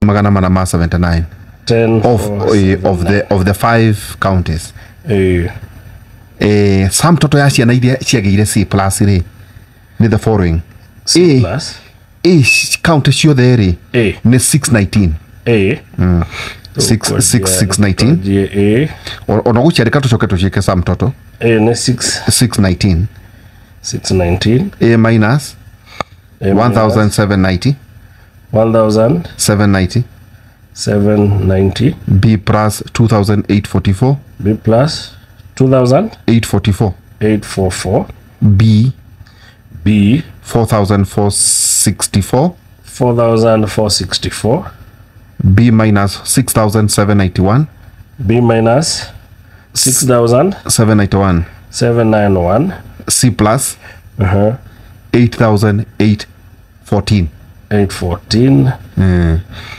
479 10 of the 5 counties. Sum total ya ciana iria ciagĩire C plus rĩ nĩ the following. C plus A county ciothe rĩ nĩ 619. A 6 6 619. A Ona gũciandĩka tũcoke tũciĩke sum total. A nĩ 6 619. 619. A minus 1790. 1790. 790. B plus 2844. B plus 2000 844. 844. B B 4464. 4464. B minus 6791. B minus 6791. 791. C plus 8814. 814.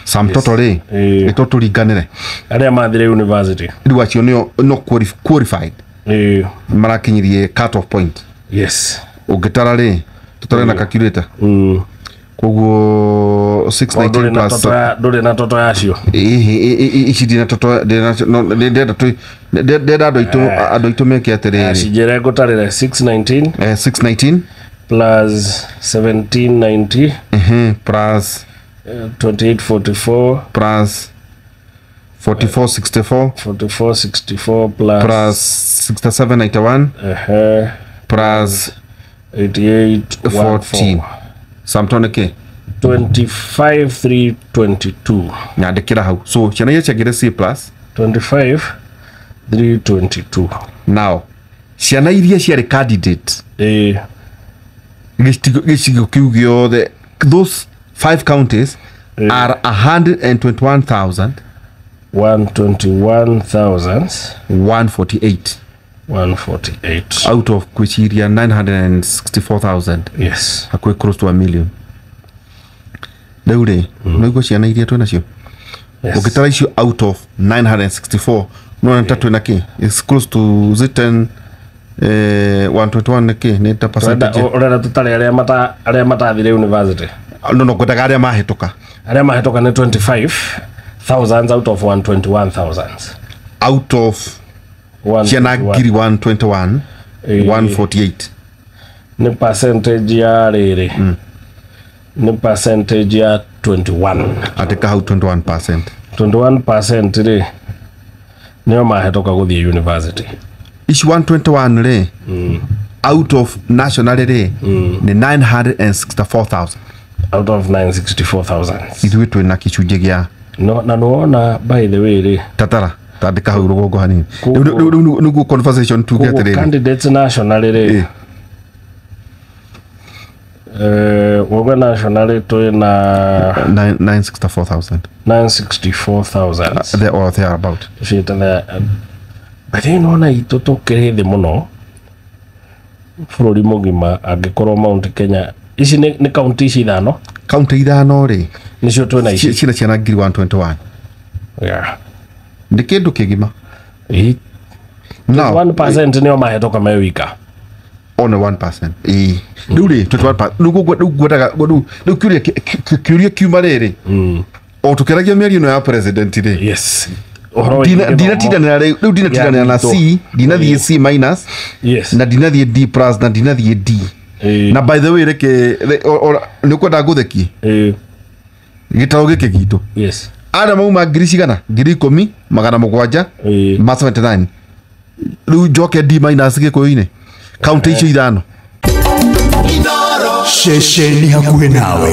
Sum total rĩ nĩ tũringanĩre arĩa mathire university. Rĩu acio nĩo no qualified marakinyirie cut off point. Yes. Ũngĩtara rĩ, tũtare na calculator. Koguo 619 plus ndũrĩ na toto yacio. Ici ndina toto, ndĩrenda andũ aitũ meke atĩrĩrĩ. Cinjĩre ngũtarĩre 619. 619 plus 1790 plus 2844 plus 4464 4464 plus plus 6791 plus 88 14. Sum total nĩ 25322. Nyandĩkĩra hau. So ciana iria ciagĩire C plus 25322. Now ciana iria ciarĩ candidate gĩcigo kĩu gĩothe, those five counties are 121,000 121,000 148 148 out of kwĩciria 964,000. Yes. Hakuhĩ close to a million. Rĩu rĩ, no ciana iria twĩ nacio Yes. ũngĩtara icio out of 964, no ta twĩna kĩ, it's close to, is it 10, 121 nĩ kĩ, nĩ ta percentage. Ũrenda tũtare arĩa matathire university? No, ngwendaga arĩa mahĩtũka. Arĩa mahĩtũka nĩ 25,000 out of 121,000. Out of ciana ngiri 121 148. Nĩ percentage ya rĩrĩ, nĩ percentage ya 21. Andĩka hau 21%. 21% rĩ, nĩo mahĩtũka gũthiĩ university. Ici 121 rĩ, out of national rĩ, nĩ 964,000. Out of 964,000. Ithuĩ twĩna gĩcunjĩ gĩa No, na nĩwona, by the way rĩ, tatara tandĩka hau rũgongo hanini. Koguo- Rĩu nĩguo conversation tuge koguo atĩrĩrĩ. Candidates national rĩ, woga national twĩna 964,000. 964,000. There or there about. Tũciĩte but nona itũ tũkĩrĩ thĩ mũno bũrũri mũgima, angĩkorwo Mount Kenya ici nĩ kaunti ici ithano. Kaunti ithano rĩ, nĩcio twĩna ici. Cina ciana ngiri 121. Nĩ kĩndũ kĩgima. Now 1% nĩo mahĩtũka me wika. Only 1%, ĩĩ. Rĩu rĩ, 21%, rĩu ngwendaga rĩu kĩũria kiuma rĩrĩ, o tũkĩaragia mĩario ĩno ya president rĩ, Yes, ũhoro wĩgiĩ gĩthomo. Ndinatindanĩra rĩu ndinatindanĩra na Gĩa C, ndinathiĩ C minus na ndinathiĩ D plus na ndinathiĩ D. Na by the way, reke nĩ ũkwenda ngũthekie. Gĩtarũ gĩkĩ gitũ, arĩa mauma ngiri cigana, 10,700 ma 79. Rĩu njoke D minus gĩkũyũ-inĩ, kaunti icio ithano. Ceceni hakuhĩ nawe.